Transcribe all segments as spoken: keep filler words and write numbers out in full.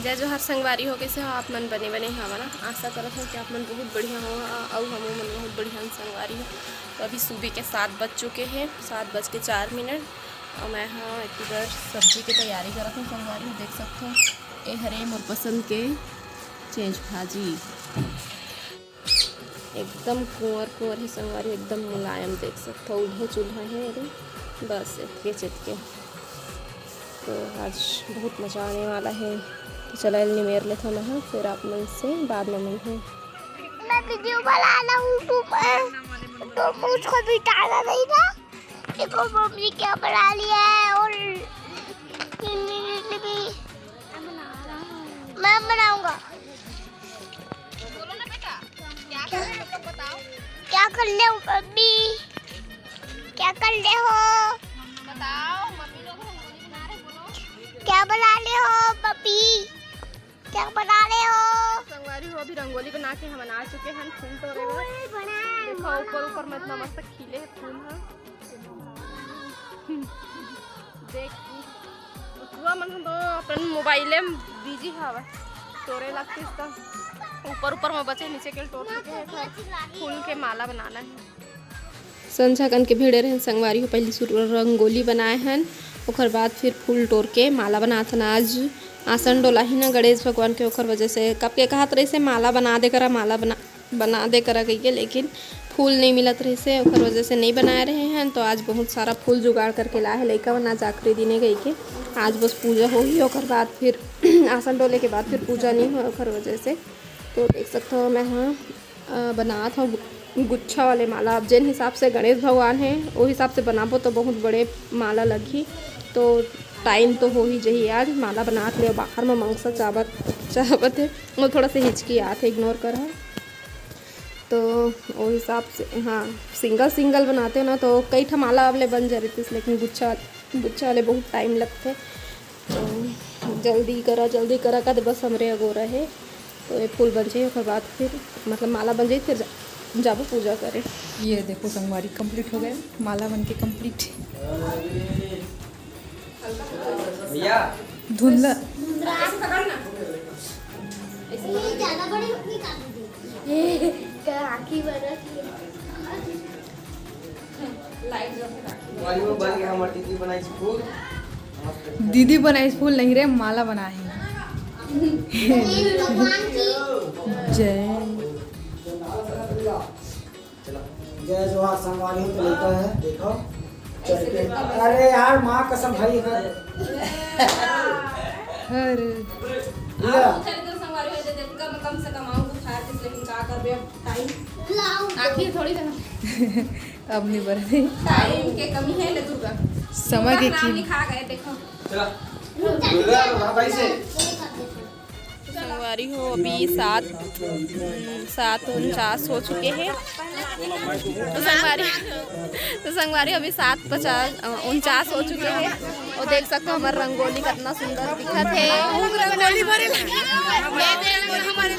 जय जोहार संगवारी हो, कइसे हो आप मन? बने बने हवा ना? आशा करत हो कि आप मन बहुत बढ़िया हो, अउ हमू मन बहुत बढ़िया हन संगवारी हो। तो अभी सुबह के सात बज चुके हैं, सात बज के चार मिनट, अउ मैं हाँ एक बार सब्जी के तैयारी करत हूँ संगवारी हो। देख सकते हो, ए हरे मोर पसंद के चेंच भाजी। एकदम कुंवर कुंवर हे संगवारी, एकदम मुलायम, देख सकथो, उल्हे चूल्हा हे, अरे बस एतके चेतके। तो आज बहुत मजा आने वाला है। तो चला, एला निमेर लेथो मैं, हाँ, फिर आप मन से बाद में मिलहूँ। मैं वीडियो बना रहा हूँ YouTube पर, तो मुझको भी डालना नहीं था। देखो मम्मी क्या बना लिया है, और मैं बनाऊंगा। बोलो ना बेटा, क्या कर रहे हैं हम लोग, बताओ। क्या कर रहे हो मम्मी? क्या कर रहे हो? बताओ, मम्मी लोग रंगोली बना रहे, बोलो। क्या बना रहे हो मम्मी? क्या बना रहे हो? संगवारी हो, अभी रंगोली बना के हमन आ चुके हैं फूल टोरे बर। फूल बनाए, देखो, ऊपर ऊपर में इतना मस्त खिले हैं फूल ह। देख, बुआ मन ह तो अपन मोबाइले में बिजी हवय, टोरे लगतिस त ऊपर ऊपर में बचे, नीचे के टोर चुके हैं। फूल के माला बनाना है। संझा कन के भिड़े रहन संगवारी हो, पहली सुर रंगोली बनाए हन, ओकर बाद फिर फूल टोर के माला बनात हन। आज आसन डोला ही ना गणेश भगवान के, ओकर वजह से कब के कहत रहिसे माला बना दे करा, माला बना बना दे करा कहिके, लेकिन फूल नहीं मिलत रहिसे, ओकर वजह से नहीं बनाए रहे हैं। तो आज बहुत सारा फूल जुगाड़ करके लाए हैं लइका मन, आज आखिरी दिन है कहिके। आज बस पूजा होही, ओकर बाद फिर आसन डोले के बाद फिर पूजा नहीं हो, ओकर वजह से। तो देख सकते हो, मैं हाँ अ, बनात हव गु-, गुच्छा वाले माला। अब जेन हिसाब से गणेश भगवान हे, ओ हिसाब से बनाबो तो बहुत बड़े माला लगही। तो टाइम तो हो ही जही, आज माला बनात ले बाहर में मंगसा चाबत चाबत हे, वो थोड़ा सा हिचकी आत हे, इग्नोर कर हा। तो ओ हिसाब से हाँ, सिंगल सिंगल बनाते हो ना तो कई ठा माला अब ले बन जा रहितिस, लेकिन गुच्छा गुच्छा वाले बहुत टाइम लगथे। तो जल्दी करा, जल्दी करा, कद बस हमरे अगोरा हे। तो ये फूल बन जाही, ओकर बाद फिर मतलब माला बन जाही, फिर जा, जाबो पूजा करे। ये देखो संगवारी, कंप्लीट हो गए, माला बन के कंप्लीट। भैया। धुंधला। आँखी बना। दीदी बनाइस फूल। दीदी बनाइस फूल नहीं रे, माला बनाए हे। जय। जय जोहार संगवारी हो, तो लेता है, देखो। अरे यार, माँ कसम भाई है। अरे। ले। कम से कम आऊँ बुखार, लेकिन का करबे अब टाइम। आखिर थोड़ी देर। अब नहीं बढ़ रही। टाइम के कमी है ले दुर्गा। समय के नाम की लिखा गए, देखो। चला। दुर्गा, भाई से। संगवारी हो, अभी सात, हम्म, सात उनचास हो चुके हैं। तो संगवारी, तो संगवारी अभी सात पचास, अ, उनचास हो चुके हैं। और देख सकते हो हमार रंगोली कितना सुंदर दिखत है। रंगोली भरे लगे।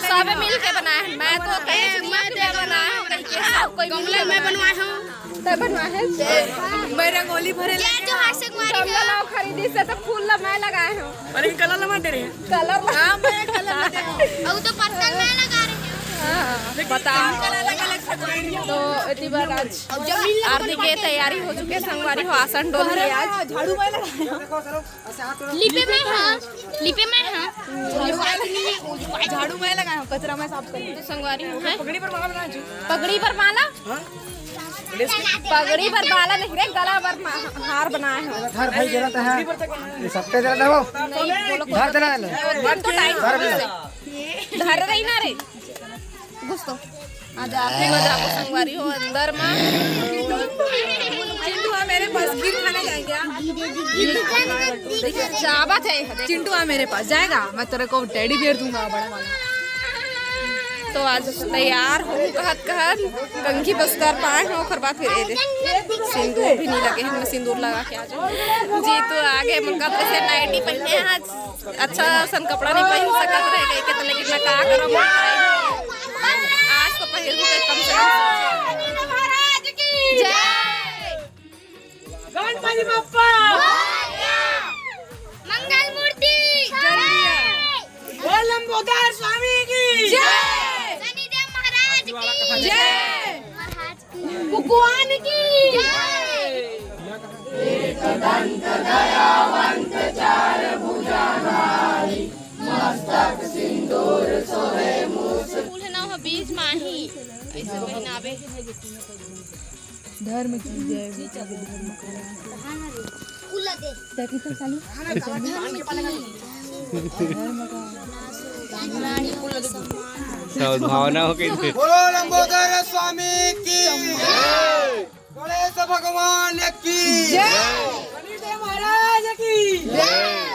सब मिल के बनाए हैं। मैं तो कहीं मैं बनाए हूँ, सब कोई मिल के मैं बनवाए हूँ। तै बनवाए है? मैं रंगोली भरे जय जोहार संगवारी हो। गमला लाओ खरीदी से तो फूल ला मैं लगाए हूँ। अरे कलर लगा दे रहे हैं। कलर ला- हाँ, मैं कलर लगा दे रहा हूँ। अब तो पत्थर मैं लगा रहे हैं। हाँ, लेकिन बताओ। इनका अलग-अलग संगवारी हो। तो इतनी बार आज आरती के तैयारी हो चुके संगवारी हो, आसन डोल के आज। झाड़ू मैं लगा रहे हैं। लिपे में हाँ, लिपे में हाँ। झाड़ू मैं लगा हूँ, कचरा मैं साफ कर। तो संगवारी हूँ, हैं? पगड़ी पर माला बना जो। पगड़ी पर माला? हाँ। पगड़ी पर माला नहीं रे, गला पर मा-, हार बनाए हो। धर भाई, जरा तो है। ये सबके जरा दे वो। नहीं, बोलो, धर, धर, धर। तुम तो टाइम धर, धर। धर रही ना रे। घुस तो। आज आरती में जाबो संगवारी हो अंदर में। चिंटू आ मेरे पास, खीर खाने जाएंगे आप। देखिए, चाबत है, देखो। चिंटू आ मेरे पास, जाएगा? मैं तेरे को टेडी बियर दूंगा, बड़ा वाला। तो आज तैयार हो कहत कहत कंघी बस्तर पाए हो, ओकर बाद फिर ए दे सिंदूर भी नहीं लगे, हमने सिंदूर लगा के आज जी तो आगे मुनका तो से नाइटी पहने आज। अच्छा असन कपड़ा नहीं पहन सकत रहे कहिके, तो लेकिन मैं का करब, आज तो पहिरबे के कम से कम सोचे। महाराज की जय। गणपति बप्पा। मंगल मूर्ति। जय। भगवान की जय। फूल है ना, वो बीच माही ऐसे पहिनावे। धर्म की जय। सद्भावना हो गई। बोलो लंबोदर स्वामी की जय। गणेश भगवान की जय। शनिदेव महाराज की जय।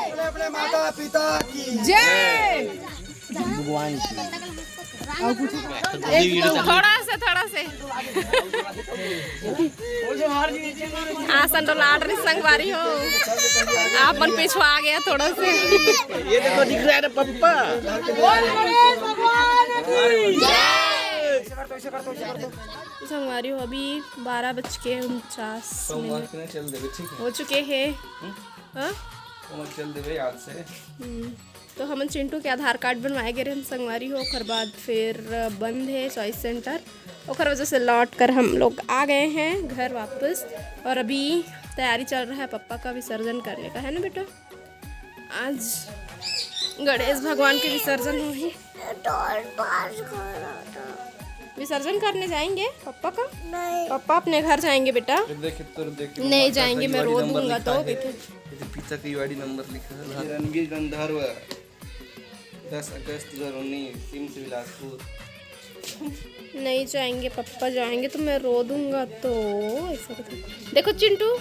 अपने अपने माता पिता की जय। भगवान की। थोड़ा से, थोड़ा से। आसन डोलाट रही संगवारी हो, आप मन पिछुआ गया थोड़ा से। ये देखो, दिख रहा है ना पप्पा। संगवारी हो, अभी बारह बज के उनचास मिनट हो चुके हैं। हाँ? चल देवे आज से। हम्म। तो हमन चिंटू के आधार कार्ड बनवाए गे रहन संगवारी हो, ओकर बाद फिर बंद है चॉइस सेंटर, ओकर वजह से लौट कर हम लोग आ गए हैं घर वापस। और अभी तैयारी चल रहा है पप्पा का विसर्जन करने का, है ना बेटा? आज गणेश भगवान के विसर्जन होही। विसर्जन करने जाएंगे पप्पा का। नहीं। पप्पा अपने घर जाएंगे बेटा। नहीं जाएंगे, मैं रो दूंगा तो। देखो, पीछा की यूआईडी नंबर लिखा है, रणवीर गंधर्व। दस अगस्त दो हज़ार उन्नीस, सिम्स बिलासपुर। नहीं जाएंगे, पप्पा जाएंगे तो मैं रो दूंगा तो। ऐसा कुछ। देखो चिंटू,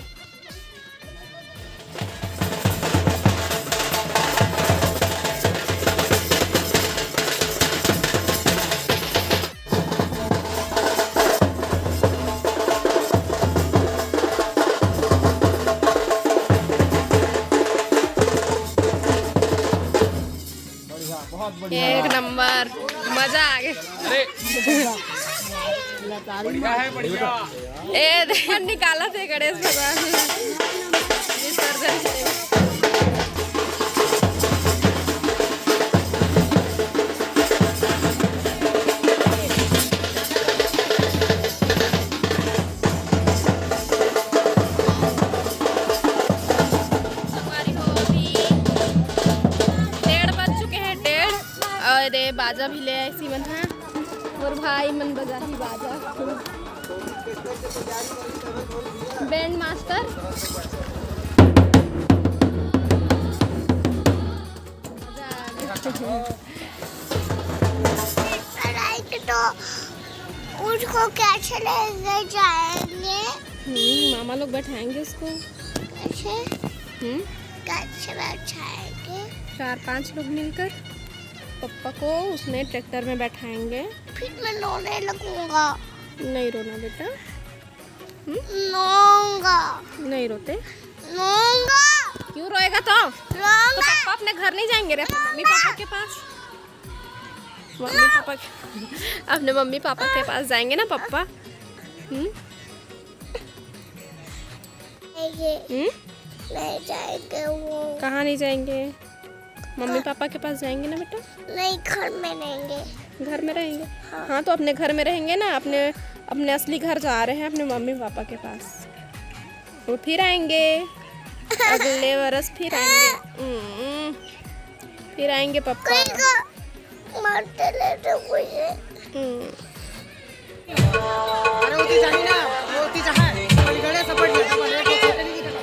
एक नंबर, मजा आ गया। अरे, बढ़िया है, बढ़िया। ए, देख, निकाला थे गणेश भगवान विसर्जन से। संगवारी हो, अभी डेढ़ बज चुके हैं, डेढ़। और ये बाजा भी ले आए सीमन, हाँ, मोर भाई मन बजाही बाजा, बैंड मास्टर। तो उसको कैसे लेके जाएंगे? हम्म, मामा लोग बैठाएंगे उसको। कैसे? हम्म? कैसे बैठाएंगे? चार पांच लोग मिलकर पप्पा को उसमें ट्रैक्टर में बैठाएंगे। फिर मैं रोने लगूंगा। नहीं रोना बेटा। हम्म? रोऊंगा। नहीं रोते। रोऊंगा। क्यों रोएगा तो? रोऊंगा। तो पप्पा अपने घर नहीं जाएंगे रे, अपने मम्मी पापा के पास? मम्मी पापा के, अपने मम्मी पापा के पास जाएंगे ना पप्पा। हम्म? नहीं, हम्म? नहीं जाएंगे वो। कहाँ नहीं जाएंगे? मम्मी पापा के पास जाएंगे ना बेटा। नहीं, घर में रहेंगे। घर में रहेंगे। हाँ। हाँ, तो अपने घर में रहेंगे ना, अपने, अपने असली घर जा रहे हैं, अपने मम्मी पापा के पास। वो फिर आएंगे, अगले बरस फिर आएंगे। हम्म, फिर आएंगे पप्पा। कोई को मारते लेते हुए। हम्म। अरे होती जाही ना, होती जाहे। बलिगड़े सपट लेता, बलिगड़े को छोटे नहीं दिखता।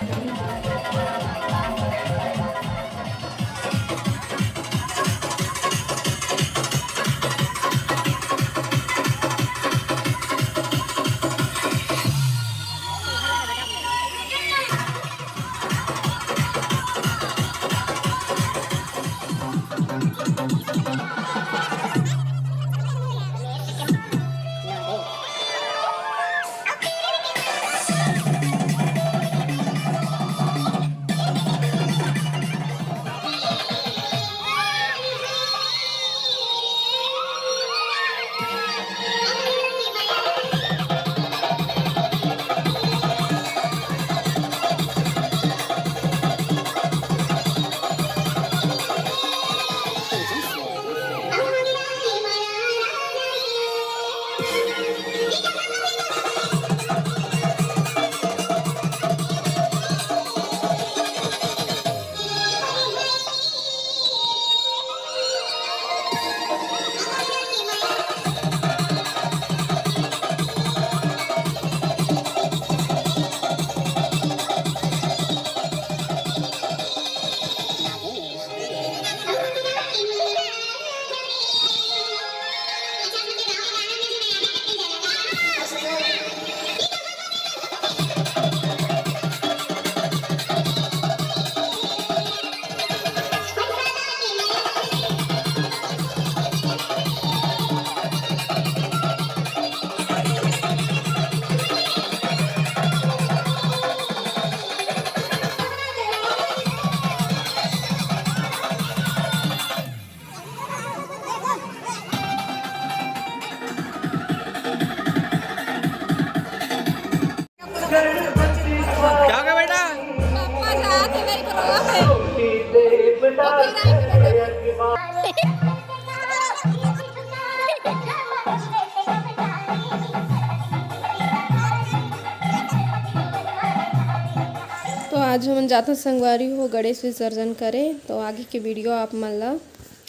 तो आज हमन जाथन संगवारी हो गणेश विसर्जन करे। तो आगे के वीडियो आप मन ला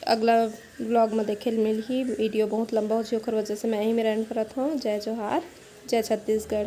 अगला व्लॉग में देखे ल मिलही। वीडियो बहुत लंबा हो जाही, ओकर वजह से मैं यहीं में एंड करत हूँ। जय जोहार, जय छत्तीसगढ़।